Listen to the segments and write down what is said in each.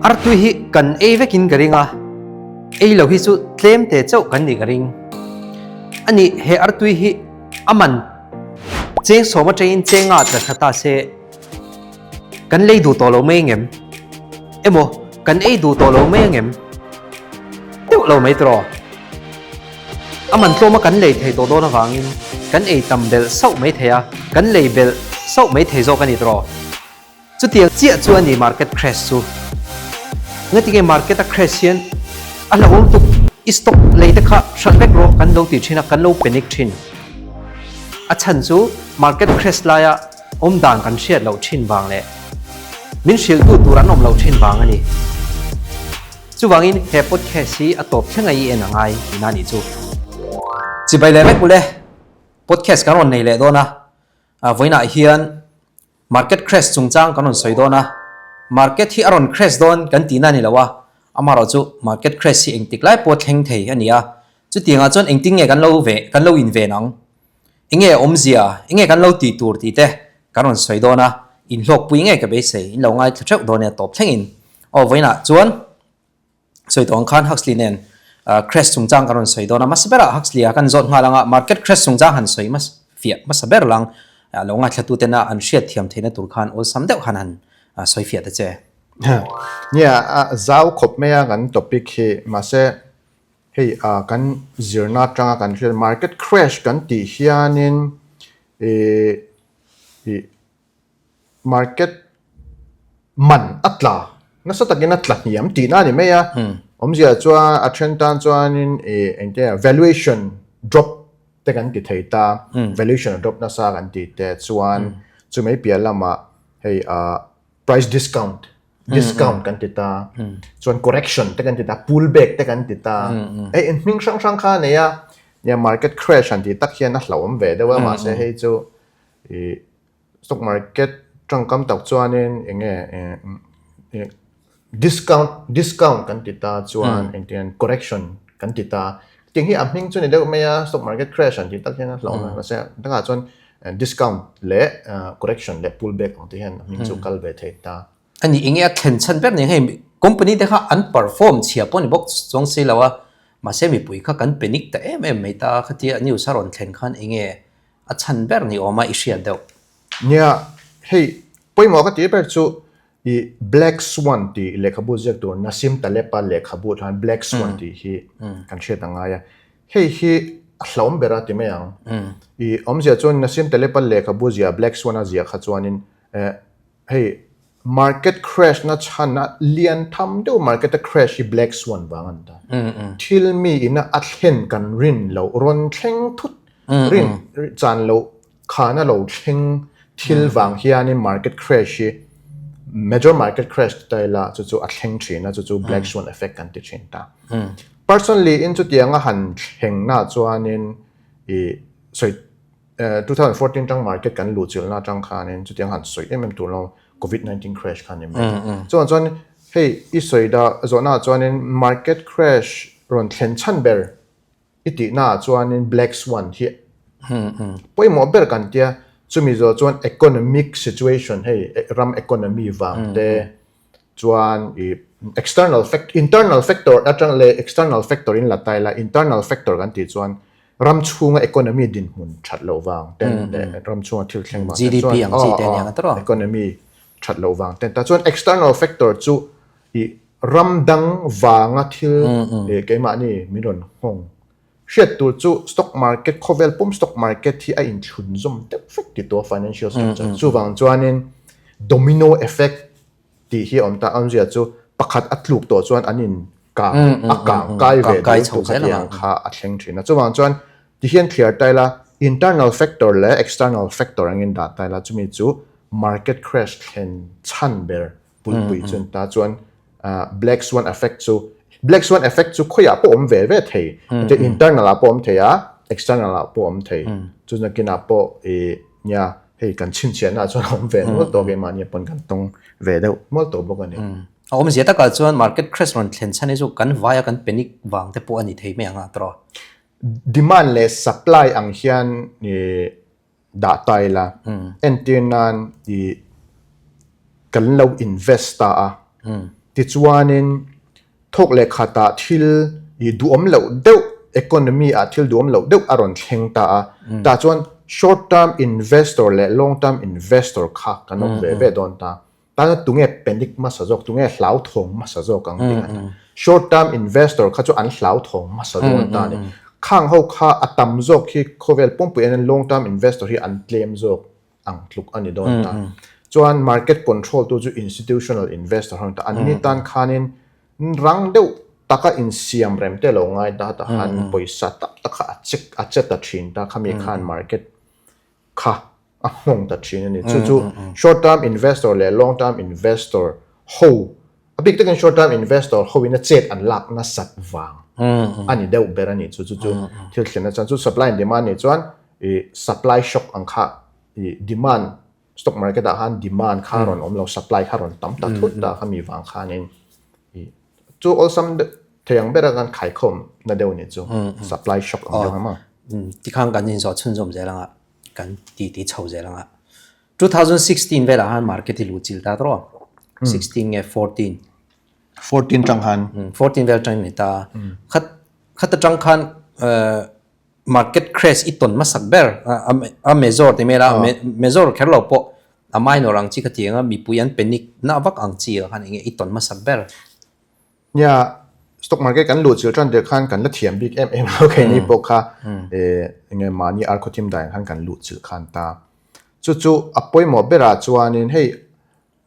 Artui hi kan ei vekin ka ring a, ei lo hi chu tlem te chauh kan nih ka ring. A nih, he artui hi a man cheng sawm atangin cheng nga tla thla ta se, kan lei duh tawh lo mai angem? Emaw, kan ei duh tawh lo mai angem? Deuh lo mai tawh. A man tlawma kan lei thei tawh dawn avangin kan ei tam belh sauh mai thei a, kan lei belh sauh mai thei zawk a ni tawh. Chutiang chiah chu a ni market crash chu. Ngatinge market a crash hian a hlauhawm tuk i stock lei te kha hralh vek rawh kan lo ti thin a, kan lo panic thin. A chhan chu market crash laia awm dan kan hriat loh thin vang leh min hrilhtu tur an awm loh thin vang a ni. Chuvangin he podcast hi a tawp thleng a i en a ngai tihna a nih chu. Chibai leh vek ule, podcast kan rawn nei leh dawn a, vawiinah hian Market crash chungchang kan rawn sawi dawn a, market hi a rawn crash dawn kan tihna a ni lo a, amaherawh chu market crash hi engtik lai pawh thleng thei a ni a, chutiangah chuan engtin nge kan lo ve kan lo inven ang, enge a awmzia, enge kan lo tih tur tih te kan rawn sawi dawn a, inhlawkpui nge ka beisei, in lo ngaithla theuh dawn nia tawp thlengin. Aw vawiinah chuan. Sawi tawh ang khan Huxley nen crash chungchang kan rawn sawi dawn a, hmasa berah Huxley a kan zawt nghal ang a, market crash chungchang han sawi hmasa fiah hmasa ber lang lo ngaithla tena an hriat thiam theihna tur khan awlsam deuh khan han sawi fiah ta che. Nia, a zau khawp mai a kan topic hi, mahse hei kan zirna atanga kan hriat market crash kan tih hianin ih Market man a tla, nasa takin a tla hniam tihna a ni mai a. Awmzia chuan a then tan chuanin ih engte valuation drop te kan ti thei ta, valuation a drop nasa kan ti te chuan chumai piah lamah hei ah price discount, discount kan ti ta, chuan correction te kan ti ta, pull back te kan ti ta. Hei hming hrang hrang kha a nei a, nia market crash han tih tak hian a hlauhawm ve deuh a mahse hei chu ih Stock market tangkam tak chuanin eng nge discount discount kan ti ta chuan engtin correction kan ti ta tiang hi a hming chu ni deuh mai a stock market crash an tih tak hian a hlauh a mahse takah chuan discount leh correction leh pull back ang te hian a hming chu kal ve thei ta. A ni enge a thlen chhan ber ni hei company te kha an perform chhia pawh ni bawk chuang si lo a mahse mipui kha kan panic ta em em mai ta khatia news a rawn thlen khan enge A chhan ber ni awm a i hriat deuh. Nia, hei pawimawh ka tih ber chu i Black Swan tih lehkhabu ziak tur Nassim Taleb-a lehkhabu ah khan Black Swan tih hi kan hriat a ngai a. Hei hi a hlauhawm ber a ti mai ang. I awmzia chuan Nassim Taleb-a lehkhabu ziah Black Swan-a ziah kha chuanin hei Market crash na chhan a lian tham deuh market a crash hi black swan vang a ni ta. Thil mi ina a thlen kan rin loh rawn thleng thut rin chan loh khan a lo thleng thil vang hianin market crash hi major market crash ti ta ila chu chu a thleng thin a chu chu black swan effect kan ti thin ta. Personally in chutianga han thleng na chuanin i sawi 2014 tang market kan luh chilhna atang khanin chutiang han sawi em em tur lo covid 19 crash khan ni mai chuan chuan hei i sawi da zawhna ah chuanin market crash rawn thlen chhan ber i tihna ah chuanin black swan hi pawimawh ber kan tia chumi zawh chuan economic situation hei ram economy vang te chuan i external factor internal factor atang leh external factor in la tai la internal factor kan tih chuan ram chhunga economy dinhmun that loh vang ten leh ram chhunga thil thleng vang ten chuan ang chi te aniang a tawrh economy that loh vang ten ta chuan external factor chu i ram dang vanga thil keimahni min rawn nghawng Hriat tur chu stock market khawvel pum stock market hi a inthlun zawm deuh vek ti tawh a financial structure. Chuvang chuanin domino effect tih hi a awm ta a awmzia chu pakhat a tluk tawh chuan an in kang a kang kai ve deuh tuk khatiang kha a thleng thin a. Chuvang chuan tihian thliar ta ila internal factor leh external factor angin dah ta ila chumi chu market crash thlen chhan ber Pulpui chu an ta chuan Black Swan effect chu Black Swan effect chu khawiah pawh awm ve ve thei te internal ah pawh awm thei a external ah pawh awm thei chu nakinah pawh i nia hei kan chhinchhiahna ah chuan a awm ve nual tawh keimahni pawn kan tawng ve deuh mual tawh bawk a ni. A awmzia takah chuan market crash rawn thlen chhan hi chu kan vaia kan panic vang te pawh a ni thei mai ang a tawrh. Demand leh supply ang hian i dah ta ila, entir nan i kan lo invest ta a. Tichuanin thawk leh khatah thil i duhawm loh deuh, economy ah thil duhawm loh deuh a rawn thleng ta a. Tah chuan short term investor leh long term investor kha kan awm ve ve dawn ta. Tana tunge panic hmasa zawk, tunge hlauthawng hmasa zawk ang tih kha. Short term investor kha chu an hlauthawng hmasa dawn ta a ni. Khang ho kha a tam zawk hi khawvel pumpui ah hian long term investor hi an tlem zawk ang tluk a ni dawn ta. Chuan market control tu chu institutional investor ho an ni ta. Anni tan khanin rang deuh taka insiam rem te lo ngai ta ta khan pawisa tak tak kha a check a che ta thin ta khami khan market kha a nghawng ta thin a ni. Chu chu short term investor leh long term investor ho a bik takin short term investor ho in a chet an lak nasat vang a ni deuh ber a ni. Chu chu chu thil thlen na chuan chu supply and demand nih chuan i supply shock ang kha i demand stock market ah khan demand kha rawn awm lo supply kha rawn tam ta thut ta kha mi vang khanin i chu awlsam thei ang bera kan khaikhawm na deuh ni chu supply shock ang deuh a. Tikhan kan inzawh chhunzawm zel anga kan ti ti chho zel anga 2016 velah khan market hi luh chilh ta tawh 16 nge 14 14 tang khan 14 vel tang ni ta khat khat atang khan market crash i tawn hmasak ber a major ti mai la major kher lo pawh a minor ang chi kha ti anga mipui an panic na vak ang chi ah khan enge i tawn hmasak ber. Nia, stock market kan luh chilh tan tirh khan kan la thiam bik em em lo keini pawh kha enge mahni ar khaw thim dan khan kan luh chilh khan ta. Chu chu a pawimawh berah chuanin hei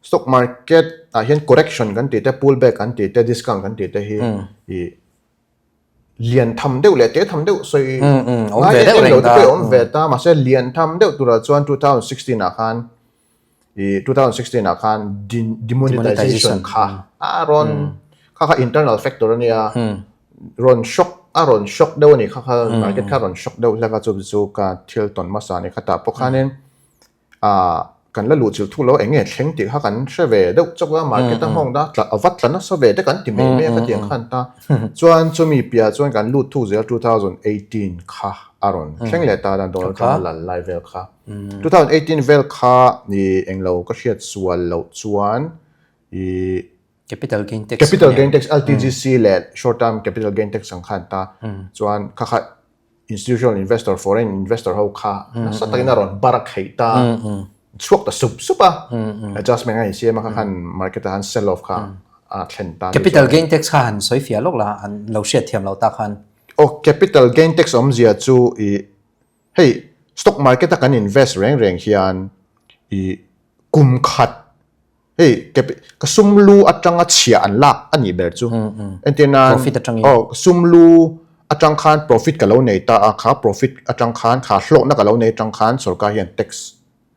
stock market ah hian correction kan tih te, pull back kan tih te, discount kan tih te hi ih lian tham deuh leh te tham deuh sawi ngai em em lo te pawh a awm ve ta mahse lian tham deuh turah chuan 2016 ah khan i 2016 ah khan demonetization kha a rawn kha kha internal factor a nia rawn shock a rawn shock deuh a ni kha kha market kha rawn shock deuh hlek a chu chu ka thil tawn hmasa a ni khatah pawh khanin ah kan la luh chilh thuk lo eng nge thleng tih kha kan hre ve deuh chawk a market a nghawng da tla a vat tla nasa ve te kan ti mai mai a khatiang khan ta chuan chumi piah chuan kan lut thuk zel 2018 kha a rawn thleng leh ta a Donald Trump a lal lai vel kha. 2018 vel kha i englo ka hriat sual loh chuan i Capital gain tax Capital gain tax LTGC leh short term capital gain tax ang khan ta chuan kha kha institutional investor foreign investor ho kha nasa takin a rawn bar a kheih ta chhuak ta sup sup a adjustment a insiam a kha khan market ah khan sell off kha a thlen ta Capital gain tax kha han sawi fiah lawk la an lo hriat thiam loh ta khan. Aw capital gain tax awmzia chu i Hei stock market a kan invest reng reng hian i kum khat hei ka sum lu atanga chhia an lak a nih ber chu. Entir nan Profit atangin. aw sum lu atang khan profit ka lo nei ta a kha profit atang khan kha hlawkna ka lo nei atang khan sorkar hian tax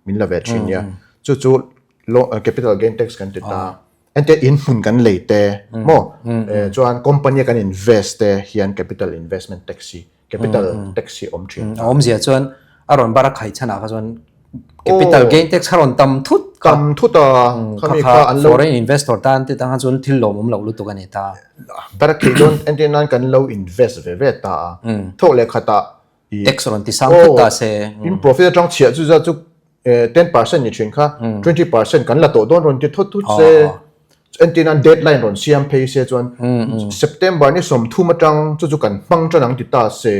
min la ve thin nia. Chu chu capital gain tax kan ti ta. Entir in hmun kan lei te maw chuan company a kan invest te hian capital investment tax hi capital tax hi awm thin. A awmzia chuan a rawn bar a khai chhanah kha chuan capital gain tax kha rawn tam thut kha. Tam thut a khami kha an lo foreign investor tan te tang khan chuan thil lawm awm loh lutuk a ni ta. Bar a kheih dawn entir nan kan lo invest ve ve ta a thawk leh khatah i tax rawn ti sang thut ta se. In profit atang chhiah chu zat chu 10% ni thin kha 20% kan la tawh dawn rawn ti thawt thut se entir nan deadline rawn siam phei se chuan September ni 30 atang chu chu kan hmang tan ang ti ta se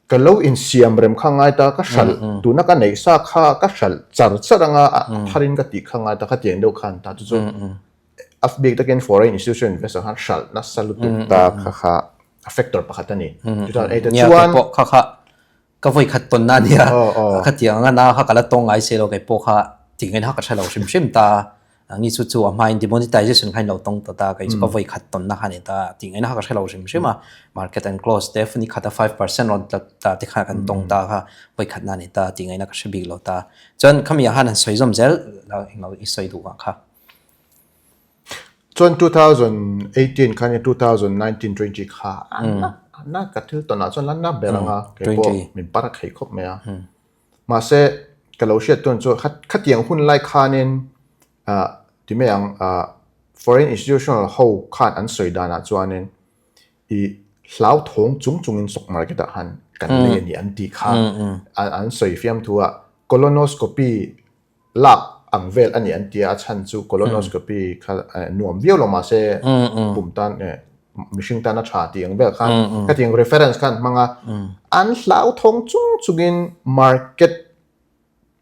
ka lo insiam rem kha ngai ta ka hral tuna ka neih sa kha ka hral char char anga a tharin ka tih kha ngai ta khatiang deuh khan ta chu chu a bik takin foreign institution investor khan hral nasa lutuk ta kha kha a factor pakhat a ni chuan kha kha Ka vawi khat tawn na nia, khatiang anga na kha ka la tawng ngai se lo kei pawh kha tingin ha ka hre lo hrim hrim ta. Angi chu chu a hmain demonetization kha in lo tawng ta ta, kei chu ka vawi khat tawn na kha ni ta, tingin ha ka hre lo hrim hrim a. Market an close te ni khat a 5% rawn tla ta te kha kan tawng ta kha vawi khat na ni ta, tingin a ka hre bik lo ta. Chuan khami ah khan han sawi zawm zel la englo i sawi duh ang kha. Chuan 2018 khan 2019 20 kha na ka thil tawnah chuan la na ber anga kei pawh min par a khei khawp mai a. Mahse ka lo hriat tawn chu khatiang hun lai khanin ti mai ang foreign institutional ho khan an sawi danah chuanin i hlauthawng chung chungin stock market ah khan kan lei a ni an tih kha an sawi fiamthu a colonoscopy lak. ang vel a ni an tia a chhan chu colonoscopy kha nuam viau lo mahse pum tan mihring tan a tha tih ang vel khan khatiang reference khan hmang a an hlauthawng chung chungin market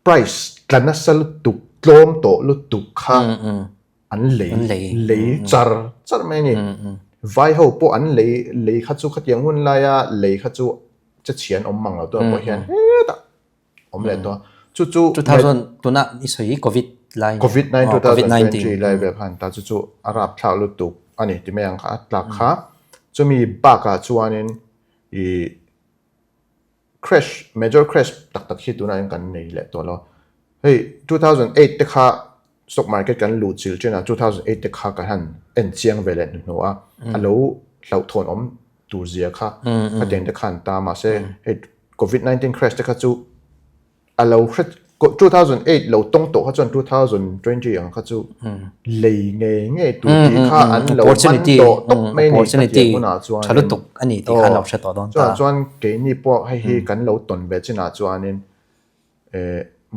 price tla nasa lutuk tlawm tawh lutuk kha an lei lei char char mai a ni. Vai ho pawh an lei lei kha chu khatiang hun laia lei kha chu che chhia an awm mang lo tunah pawh hian hetah awm leh tawh a. Chu chu 2000 tuna i sawi hi covid lai covid 9 2020 lai vel khan ta chu chu a rapthlak lutuk a ni ti mai ang kha a tlak kha. Chumi bakah chuanin i Crash, major crash tak tak hi tunah hian kan nei leh tawh lo. Hei 2008 te kha stock market kan luh chilh ṭhin a, 2008 te kha kan han en chiang ve leh hnuhnuh a, a lo hlauhthawn awm tur zia kha khatiang te khan ta mahse hei covid 19 crash te kha chu a lo hre 2008 lo tawng tawh kha chuan 2020 ang kha chu lei ngei ngei tur tih kha an lo man tawh tawp mai a ni khatiang hunah chuan tha lutuk a ni tih kha an lo hre tawh dawn ta. Chuvang chuan keini pawh hei hi kan lo tawn ve chinah chuanin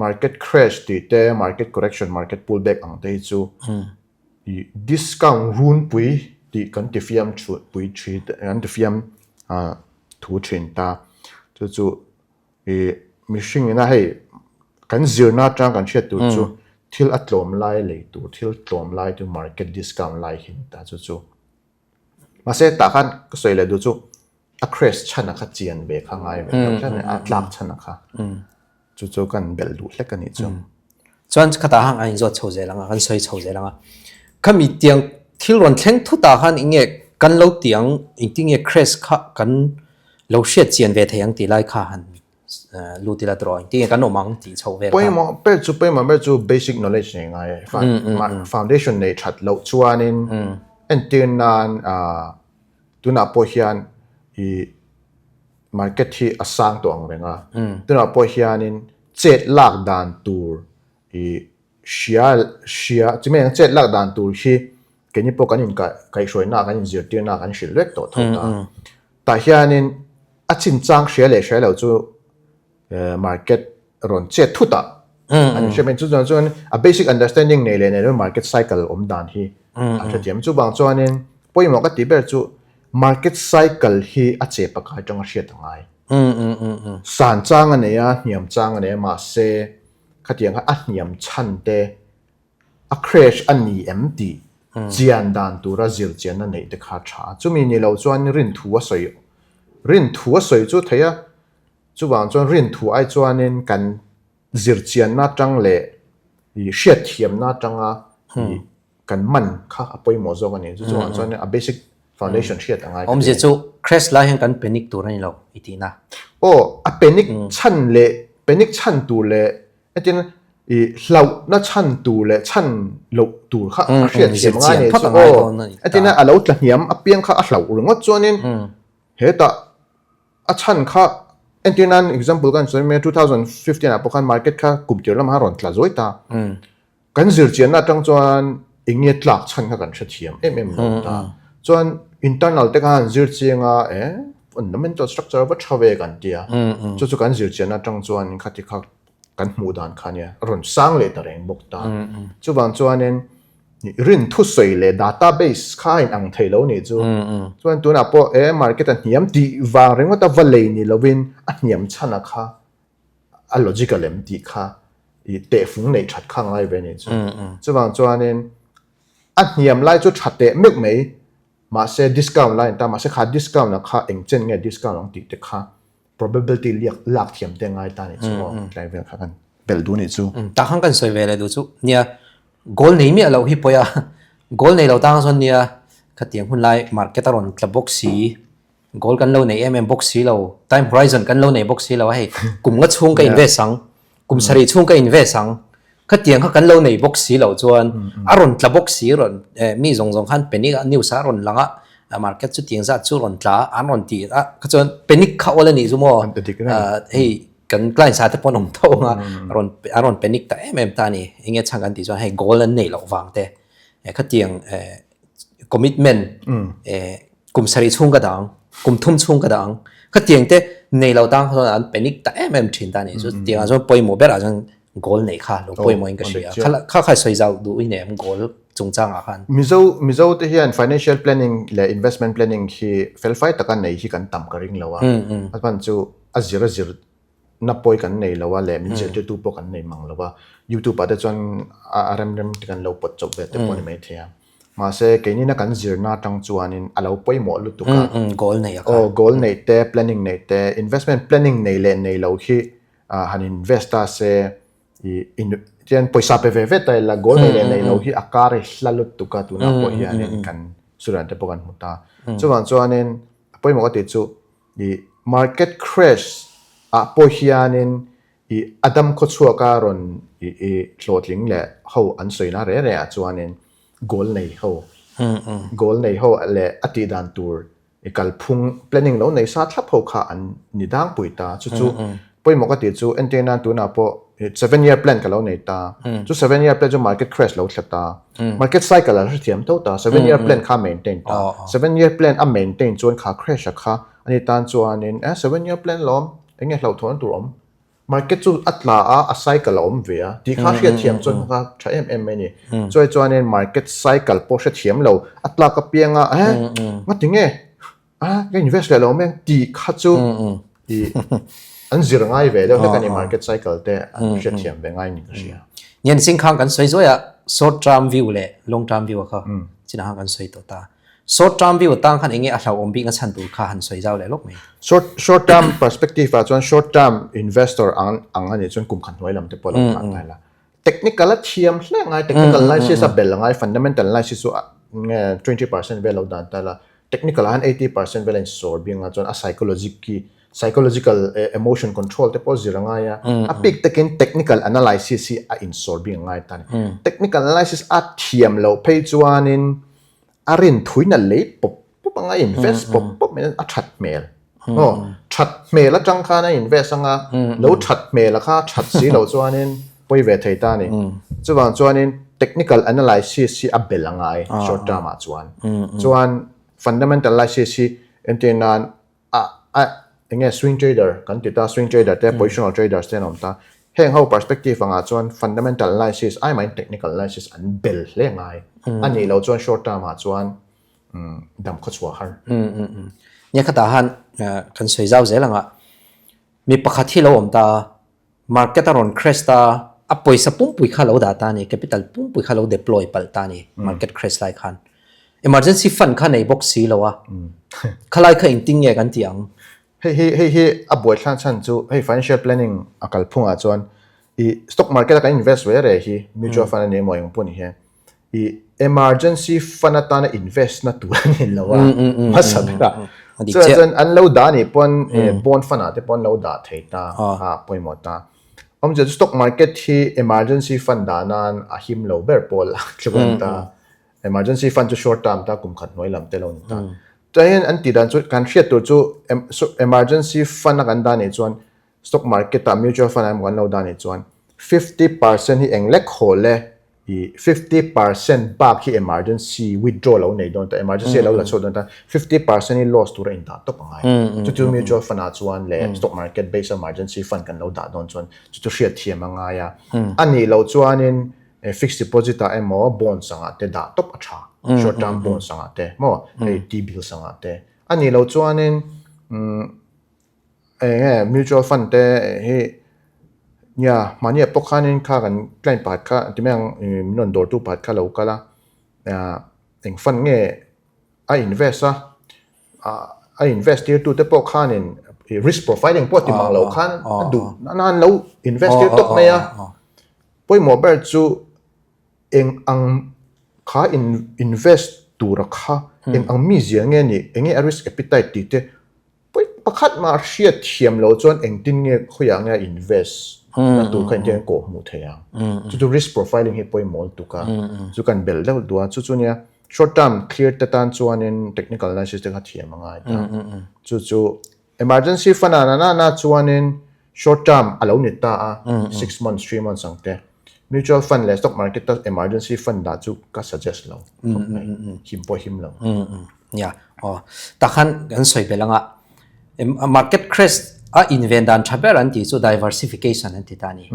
market crash tih te market correction market pull back ang te hi chu discount runpui tih kan ti fiam pui thin kan ti fiam thu thin ta chu chu I mihring ina hei kan zirna atang kan hriat tur chu thil a tlawm lai lei tur thil tlawm lai chu market discount lai hi ni ta chu chu. Mahse tah khan ka sawi leh duh chu a crash chhan a kha chian ve kha ngai ve lo tlat a tlak chhan a kha chu chu kan belh duh hlek a nih chu. Chuan khatah hang a inzawt chho zel ang a, kan sawi chho zel ang a. Khami tiang thil rawn thleng thutah khan eng nge kan lo tiang engtin nge crash kha kan lo hriat chian ve thei ang tih lai kha han lut ila tawh engtin nge kan awm ang tih chho vel kha. Pawimawh ber chu pawimawh ber chu basic knowledge nei ngai e. Foundation nei that loh chuanin entir nan tunah pawh hian i market hi a sang tawh ang reng a. Tunah pawh hianin chet lak dan tur i hria hria chi mai ang chet lak dan tur hi keini pawh kan in kaihhruaina kan inzirtirna kan hrilh vek tawh tho ta. Tah hianin a chinchang hria leh hria lo chu market rawn chet thut a an inhria mai. Chu chuan chuan a basic understanding nei leh nei lo market cycle awm dan hi an hrethiam. Chuvang chuanin pawimawh ka tih ber chu market cycle hi a che pakai atanga hriat a ngai. San chang a nei a, hniam chang a nei a mahse khatiang kha a hniam chhan te a crash a ni em tih chian dan tura zir chianna neih te kha a tha a. Chumi ni lo chuan rinthu a sawi rinthu a sawi chu theih a, chuvang chuan rinthu ai chuanin kan zir chianna atang leh hriatthiamna atanga kan man kha a pawimawh zawk a ni. Chu chuvang chuan a basic foundation hriat a ngai ka ti. Awmzia chu crash lai hian kan panic tur a ni lo i tihna. Aw, a panic chhan leh panic chhan tur leh Hetin i hlauhna chhan tur leh chhan loh tur kha a hriat thiam ngai nei chu aw. Hetin a lo tla hniam apiang kha a hlauh ringawt chuanin hetah a chhan kha entir nan example kan sawi mai a 2015 ah pawh khan market kha kum tir lamah a rawn tla zuai ta. Kan zirchianna atang chuan eng nge tlak chhan kha kan hrethiam em em lo ta. Chuan internal te kha han zir chiang a e fundamental structure va tha ve kan tia. Chu chu kan zirchianna atang chuan khati kha kan hmuh dan kha nia a rawn sang leh ta reng bawk ta. Chuvang chuanin rin thusawi leh database kha a inang thei lo nih chu. Chuan tunah pawh e market a hniam tih vang ringawt a va lei ni lovin a hniam chhan a kha a logical em tih kha i tehfung neih that kha ngai ve nih chu. Chuvang chuanin a hniam lai chu tha teh meuh mai mahse discount lai an ta mahse kha discount ah kha eng chen nge discount ang tih te kha probability liak lak thiam te ngai ta nih chu aw tlai vel kha kan belh duh nih chu. Tah khan kan sawi ve leh duh chu nia goal nei miah loh hi pawi a goal nei lo tang chuan nia khatiang hun lai market a rawn tla bawk si goal kan lo nei em em bawk si lo time horizon kan lo nei bawk si lo a hei kum nga chhung ka invest ang kum sarih chhung ka invest ang Khatiang kha kan lo nei bawk si loh chuan a rawn tla bawk si rawn mi zawng zawng khan panic a news a rawn lang a market chu tiang zat chu rawn tla a an rawn ti a kha chuan panic kha awl a nih chu maw hei kan client sa te pawh an awm tho ang a rawn a rawn panic ta em em ta a ni eng nge chhan kan tih chuan hei goal an neih loh vang te khatiang commitment kum sarih chhung ka dah ang kum thum chhung ka dah ang khatiang te nei lo tang kha chuan an panic ta em em thin ta a nih chu tiangah chuan pawimawh berah chuan. Goal neih kha lo pawimawhin ka hria. Kha kha sawi zau duh i nei em goal chungchangah khan? Mizo Mizo te hian financial planning leh investment planning hi felfai taka nei hi kan tam ka ring lo a. A hman chu a zir a zir na pawi kan nei lo a leh min zirtirtu pawh kan nei mang lo a. Youtube ah te chuan a rem rem te kan lo pawt chawp ve te pawh a ni maithei a. Mahse keinina kan zirna atang chuanin a lo pawimawh lutuk a. Goal nei a kha. Aw goal neih te, planning neih te, investment planning nei leh nei lo hi han invest ta se i in tian pawisa pe ve ve ta ila goal nei leh nei lo hi a kar i hla lutuk a tunah pawh hianin kan student te pawh kan hmu ta. Chuvang chuanin a pawimawh ka tih chu i market crash ah pawh hianin i a dam khawchhuak a rawn i i hlawhtling leh ho an sawi na reh reh ah chuanin goal nei ho goal nei ho leh a tih dan tur I kalphung planning lo nei sa thlap ho kha an ni dangpui ta. Chu chu pawimawh ka tih chu entir nan tunah pawh seven year plan ka lo nei ta. Chu seven year plan chu market crash lo thla ta. Market cycle a hrethiam tho ta. Seven year plan kha maintain ta. Seven year plan a maintain chuan kha crash a kha ani tan chuanin eh seven year plan lawm enge hlauhthawn tur awm. Market chu a tla a, a cycle a awm ve a, tih kha hriatthiam chuan kha tha em em mai a ni. Chuai chuanin market cycle pawh hrethiam lo, a tlak apianga eh ngati nge a ka invest leh lo mai ang tih kha chu ih an zir ngai ve deuh hlek a ni market cycle te an hriatthiam ve ngai niin ka hria. Ngen sing khang kan sawi zuai a, short term view leh long term view a kha chinah khan kan sawi tawh ta. Short term view atang khan enge a hlauhawm bikna chhan tur kha han sawi zau leh lawk mai. Short short term perspective ah chuan short term investor ang ang a nih chuan kum khat hnuai lam te pawh lo nghah ngai la. Technical a thiam hle ngai, technical analysis a bel ngai, fundamental analysis chu nge 20% vel lo dan ta la. Technical ah hian 80% vel a insawr bik anga chuan a psychology khi psychological emotion control te pawh zir a ngai a. A bik takin technical analysis hi a insawr bik a ngai ta a ni. Technical analysis a thiam loh phei chuanin A rin thuin a lei pawp pawp anga invest pawp pawp mai a that hmel. Aw, that hmel atang khan a invest anga lo that hmel a kha that si loh chuanin pawi ve thei ta a ni. Chuvang chuanin technical analysis hi a bel a ngai short term ah chuan. Chuan fundamental analysis hi entir nan a a enge swing trader kan ti ta swing trader te positional traders te an awm ta heng ho perspective angah chuan fundamental analysis ai mahin technical analysis an bel hle ngai a nih loh chuan short term ah chuan dam khaw chhuah har. Nia khatah han kan sawi zau zel anga mi pakhat hi lo awm ta Market a rawn crash ta, a pawisa pumpui kha lo dah ta a ni, capital pumpui kha lo deploy palh ta a ni, market crash lai khan. Emergency fund kha nei bawk si lo a, khalai kha engtin nge kan tih ang? Hei hi hei hi a buaithlan chhan chu hei financial planning a kalphungah chuan i stock market a kan invest ve reh hi mutual fund a ni emaw eng pawh ni hian i emergency fund atana invest na tur a ni lo a hmasa berah chuan chuan an lo dah anih pawn bond fund ah te pawh an lo dah thei ta a pawimawh ta awmzia chu stock market hi emergency fund dah nan a him lo ber pawl a tluk a ni ta emergency fund chu short term ta kum khat hnuai lam te lo ni ta chuan hian an tih dan chu kan hriat tur chu emergency fund a kan dah anih chuan stock market ah mutual fund ah emaw kan lo dah anih chuan 50% hi eng lek hawl e I 50% bak hi emergency withdraw lo nei dawn ta, emergency lo la chhuak dawn ta, 50% hi loss tura indah tawp a ngai. Chu chu mutual fund ah chuan leh stock market based emergency fund kan lo dah dawn chuan chu chu hriat thiam a ngai a. A nih loh chuanin fixed deposit ah emaw bonds angah te dah tawp a tha, short term bonds angah te maw hei T-bills angah te. A nih loh chuanin Eng nge mutual fund te hi nia mahni ah pawh khanin kha kan client pakhat kha ti mai ang min rawn dawrtu pakhat kha lo kal a eng fund nge a invest a a invest tir tu te pawh khanin risk profiling pawh ti mang lo khan a duh na an lo invest tir tawp mai a pawimawh ber chu eng ang kha invest tura kha eng ang mizia nge nih eng nge a risk appetite tih te Pawi pakhat mah hriat thiam lo chuan engtin nge khawiah nge a invest na tur kha engtin nge kawh hmuh theih ang. Chu chu risk profiling hi pawimawh lutuk a, chu kan belh deuh duh a, chu chu nia short term clear te tan chuanin technical analysis te kha thiam a ngai ta. Chu chu emergency fund ah na na na chuanin short term a lo ni ta a, 6 months, 3 months ang te. Mutual fund leh stock market a emergency fund dah chu ka suggest lo khawp mai, him pawh him lo. Nia, aw. Takhan kan sawi belh anga market crash a inven dan tha ber an tih chu diversification an ti ta a ni.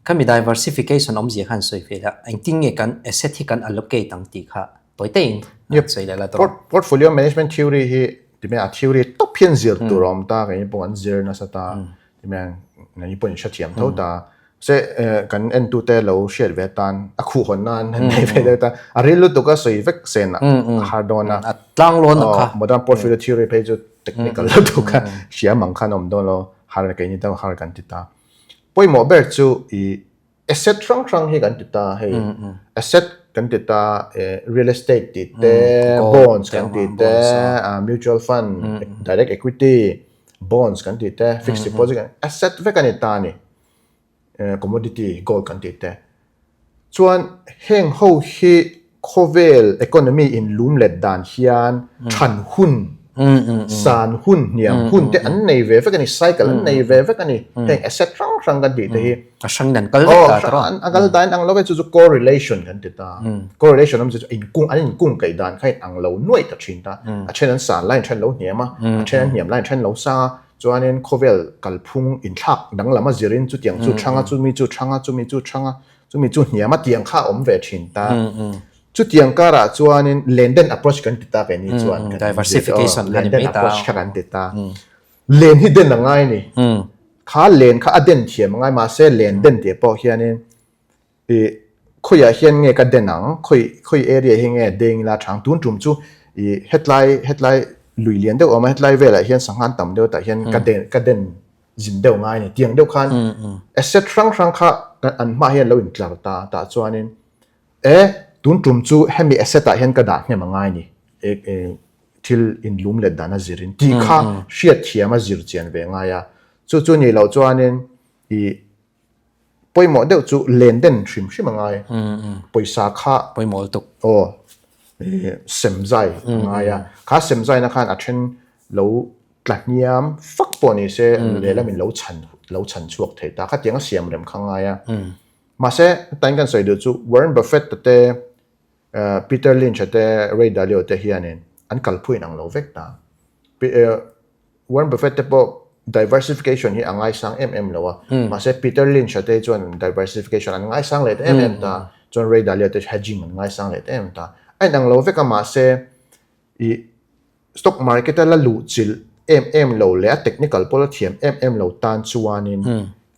Khami diversification awmzia khan sawi ve la, engtin nge kan asset hi kan allocate ang tih kha tawi taiin an sawi leh la tawh. Portfolio management theory hi ti mai a theory tawp hian zir tur a awm ta, keini pawh kan zir nasa ta, ti mai keini pawh in hrethiam tho ta. Se kan entute lo hriat ve atan a khuhhawn nan an nei ve deuh ta, a ril lutuk a sawi vek sen a har dawn a. A tlang lawn ang kha. Modern portfolio theory phei chu technical lutuk a hriam ang khan a awm dawn lo, har keini deuh har kan ti ta. Pawimawh ber chu i asset hrang hrang hi kan ti ta hei asset kan ti ta real estate tih te bonds kan tih te mutual fund direct equity bonds kan tih te fixed deposit kan asset vek a ni ta a ni commodity gold kan tih te chuan heng ho hi khawvel economy in lum let dan hian than hun san hun hniam hun te an nei ve vek a ni cycle an nei ve vek a ni heng asset hrang hrang kan tih te hi a hrang in an kal vek ta tawh a kal dan ang lo e chu chu correlation kan ti ta correlation awm chu in kung an in kung kaih dan kha in ang lo nuaih ta thin ta a then an san lai an then lo hniam a a then an hniam lai an then lo sang a chuanin khawvel kalphung inthlak danglam a zirin chutiang chu thang a chumi chu thang a chumi chu thang a chumi chu hniam a tiang kha a awm ve thin ta. Chutiang karah chuanin len den approach kan ti ta keini chuan kan diversification len den approach kha kan ti ta. Len hi den a ngai ni. Kha len kha a den thiam a ngai mahse len den tih pawh hianin i khawiah hian nge ka den ang, khawi khawi area hi nge deng ila thang tun tum chu i hetlai hetlai lui lian deuh a awm a hetlai velah hian sangha an tam deuh tah hian ka den ka den zin deuh ngai a ni. Tiang deuh khan asset hrang hrang kha an hmaah hian lo intlar ta tah chuanin e tun tum chu hemi asset ah hian ka dah hnem a ngai a ni e thil inlum let dan a zirin tih kha hriatthiam a zir chian ve ngai a chu chu nih loh chuanin i Pawimawh deuh chu len den hrim hrim a ngai. Pawisa kha Pawimawh lutuk. Aw, sem zai a ngai a. Kha sem zaina khan a then lo tla hniam fak pawh ni se lehlamin lo chhan lo chhan chhuak thei ta. Khatiang a siam rem kha ngai a. Mahse, tain kan sawi duh chu Warren Buffett te te, Peter Lynch a te, Ray Dalio te hianin an kalphui in ang lo vek ta. Warren Buffett te pawh diversification hi a ngaisang em em lo a, mahse Peter Lynch a te chuan diversification an ngaisang leh ta em em ta, chuan Ray Dalio te hedging an ngaisang leh ta em ta. A inang lo vek a mahse i stock market a la luh chilh em em lo leh a technical pawh la thiam em em lo tan chuanin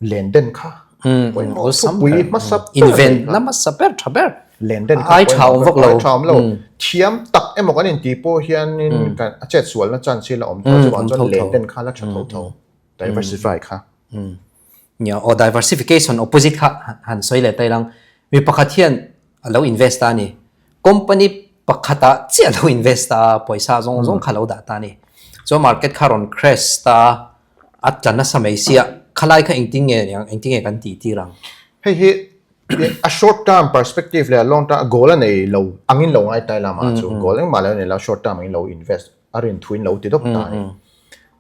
len den kha pawimawh thupui hmasa ber Invenna hmasa ber tha ber len den kha ai tha awm vak lo ai tha awm lo thiam tak emaw kan intih pawh hianin kan a chet sualna chance hi la awm tho chuvang chuan len den kha la tha tho tho diversify kha nia aw diversification opposite kha han sawi leh ta ilang mi pakhat hian a lo invest ta a ni company pakhata chiah lo invest ta pawisa zawng zawng kha lo dah ta a ni chuan market kha rawn crash ta A tla nasa mai sia, khalai kha engtin nge niang, engtin nge kan tih tir ang? Hei hi a short term perspective leh a long term goal a nei lo angin lo ngai tai lama chu goal engmah lo nei lo short term angin lo invest a rin thuin lo ti dawk ta a ni.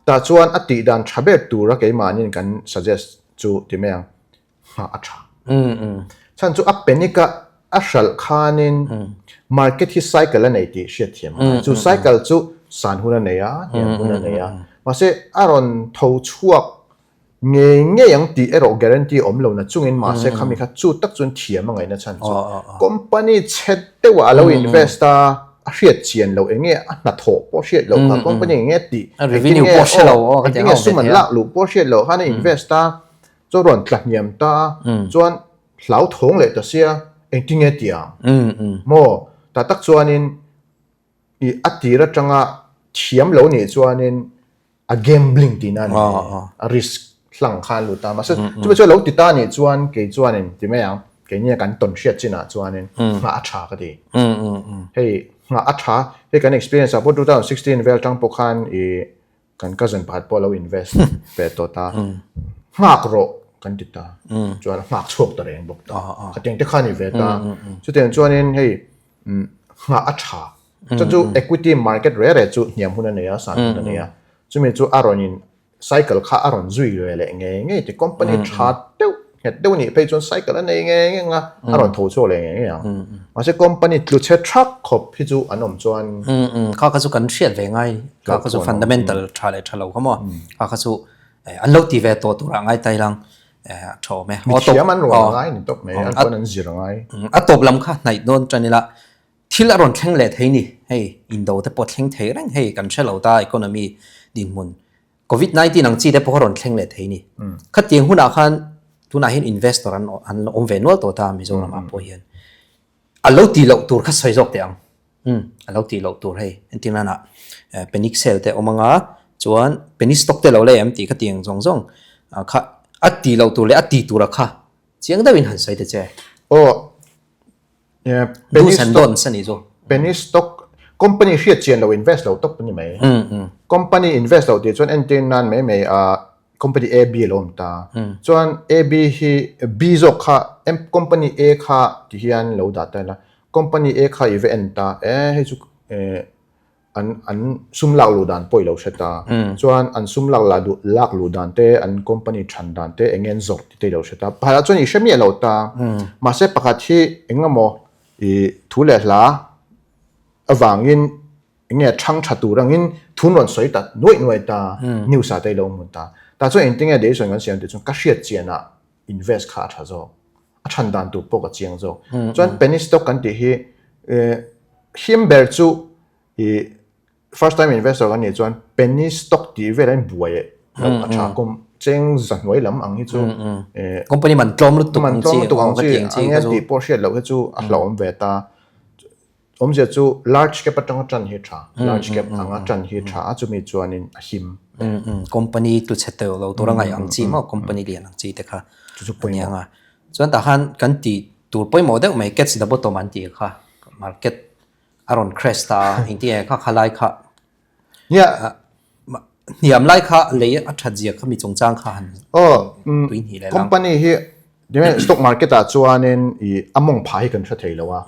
Tah chuan a tih dan tha ber tura keimahniin kan suggest chu ti mai ang. Nghah a tha. Chhan chu a panic a a hralh khanin market hi cycle a nei tih hriat thiam a ngai. Chu cycle chu san hun a nei a, hniam hun a nei a. Mahse a rawn tho chhuak ngei ngei ang tih erawh guarantee awm lo na chungin mahse khami kha chu tak chuan thiam a ngaihna chhan chu company chhe deuhah a lo invest a, a hriat chian loh eng nge a hnathawh pawh hriat loh kha company eng nge tih engtin nge aw engtin nge sum an lak luh pawh hriat loh khan a invest a. Chaw rawn tla hniam ta a, chuan hlauthawng leh ta sia, engtin nge ti ang? Maw? Tah tak chuanin i a tir atanga thiam lo nih chuanin a gambling tihna a ni thei, a risk hlang khan lut a. Mahse chumi chu a lo ti ta nih chuan kei chuanin ti mai ang, keini kan tawn hriat chinah chuanin nghah a tha ka ti. Hei nghah a tha, hei kan experience ah pawh 2016 vel atang pawh khan i Kan cousin pakhat pawh a lo invest ve tawh ta, nghak rawh kan ti ta, chuan a nghak chhuak ta reng bawk ta, khatiang te kha a ni ve ta. Chutiang chuanin hei nghah a tha, chuan chu equity market re re chu hniam hun a nei a, san hun a nei a, chumi chu a rawn in cycle kha a rawn zui ve leh ngei ngei ti, company tha deuh nghet deuh nih phei chuan cycle a nei ngei ngei ang a, a rawn tho chhuak leh ngei ngei ang. Mahse company tlu chhe thak khawp hi chu an awm chuan. Kha kha chu kan hriat ve ngai, kha kha chu fundamental tha leh tha lo kha maw, kha kha chu an lo ti ve tawh turah ngai tai lang. A tha awm e. Mi thiam an rawn a ngai ni tawp mai, an pawn an zir a ngai. A tawp lam kha hnaih dawn tan ila, thil a rawn thleng leh thei ni, hei indo te pawh thleng thei reng hei kan hre lo ta economy dinhmun Covid 19 ang chi te pawh a rawn thleng leh thei ni. Khatiang hunah khan tunah hian investor an an awm ve nual tawh ta Mizoramah pawh hian. A lo tih loh tur kha sawi zawk teh ang. Umm a lo tih loh tur hei entir nanah panic sale te awm anga chuan penny stock te lo lei em tih kha tiang zawng zawng kha a tih loh tur leh a tih tura kha chiang deuhin han sawi ta che. Aw penny Do's and stock don'ts a nih chu. Penny stock company hriat chian lo invest lo tawp a ni mai. Company invest lo tih chuan entir nan mai mai a company A B a lo awm ta. Chuan A B hi B zawk kha company A kha ti hian lo dah ta ila company A kha i va en ta e hei chu eh an an sum lak luh dan pawh i lo hre ta. Chuan an sum lak lah duh lak luh dan te an company than dan te eng nge an zawrh tih te i lo hre ta. Pakhatah chuan i hre miah lo ta. Mahse pakhat hi eng emaw i thu leh hla avangin Eng nge thang tha tur angin thun rawn sawi ta nuaih nuaih ta, news ah te i lo hmu ta. Tah chuan engtin nge decision kan siam tih chuan ka hriat chian ah invest kha a tha zawk, a than dan tur pawh ka chiang zawk. Chuan penny stock kan tih hi him ber chu i first time investor kan nih chuan penny stock tih vel ah hian buai loh a tha kum cheng za hnuai lam ang hi chu company man tlawm lutuk ang chi ang nge tih pawh hriat loh hi chu a hlauhawm ve ta. Awmzia chu large cap atanga tan hi tha, large cap anga tan hi tha a, chumi chuanin a him. Company tu chhe teuh lo tura ngaih ang chi maw, company lian ang chi te kha a ni ang a. Chuan tah khan kan tih tur pawimawh deuh mai catch the bottom an tih kha market a rawn crash ta a, engtin nge kha khalai kha Hniam lai kha lei a that zia kha mi chungchang kha han tui hnih leh lang. Company hi stock market ah chuanin i a mawng phah hi kan hre thei lo a.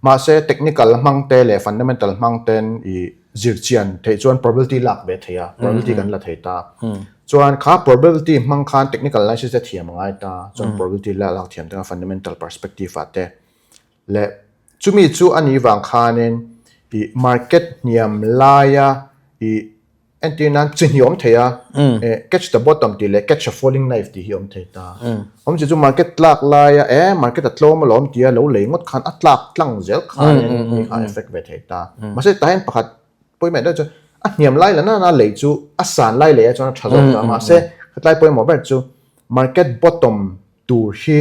Mahse technical hmang te leh fundamental hmang ten i zir chian theih chuan probability lak ve thei a, probability kan la thei ta. Chuan kha probability hmang khan technical analysis te thiam a ngai ta, chuan probability lak thiam te kha fundamental perspective ah te Leh chumi chu a nih vang khanin i market hniam laia i entir nan chi hnih awm thei a, catch the bottom tih leh catch a falling knife tih hi awm thei ta. Awmzia chu market tlak laia e market a tlawm alawm tia lo lei ngawt khan a tlak tlang zel khanin mi kha a effect ve thei ta. Mahse tah hian pakhat pawimawh deuh chu a hniam lai la nana lei chu a san lai lei ah chuan a tha zawk ta. Mahse khatlai pawimawh ber chu market bottom tur hi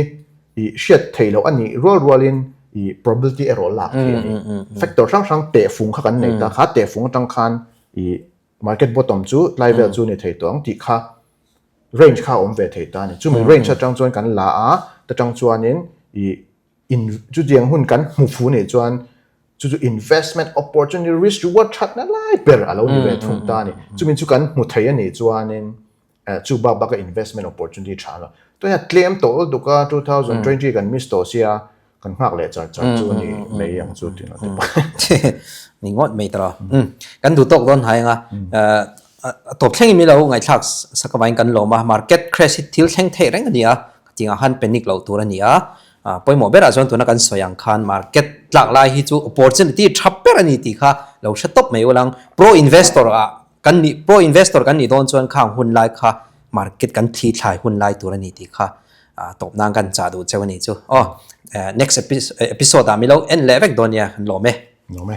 i hriat theih loh a nih rual rualin i probability erawh lak theih a ni. Factor hrang hrang tehfung kha kan nei ta, kha tehfung atang khan i market bottom chu tlai vel chu ni thei tawh ang tih kha range kha a awm ve thei ta a ni. Chumi range atang chuan kan la a, ta tang chuanin i in chutiang hun kan hmu fu nih chuan chu chu investment opportunity risk reward thatna lai ber a lo ni ve thung ta a ni. Chumi chu kan hmu thei a nih chuanin Chu bak baka investment opportunity tha lo. Tunah tlem tawh lutuk a, 2020 kan miss tawh sia, kan nghak leh char char chu a ni mai ang chu tih te pawh. Ni ngawt mai tawh. Kan duh tawk dawn hai anga a tawp thlengin mi lo ngaihthlak sak avangin kan lawm a, market crash hi thil thleng theih reng a ni a, khatiangah khan panic loh tur a ni a, pawimawh berah chuan tuna kan sawi ang khan market tlak lai hi chu opportunity tha ber a ni tih kha lo hre tawp mai ulang pro investor ah Kan nih pro investor kan nih dawn chuan khang hun lai kha market kan thli thlai hun lai tur a ni tih kha tawp nan kan chah duh cheu a nih chu. Aw next episode ah mi lo en leh vek dawn nia kan lawm e. Lawm e.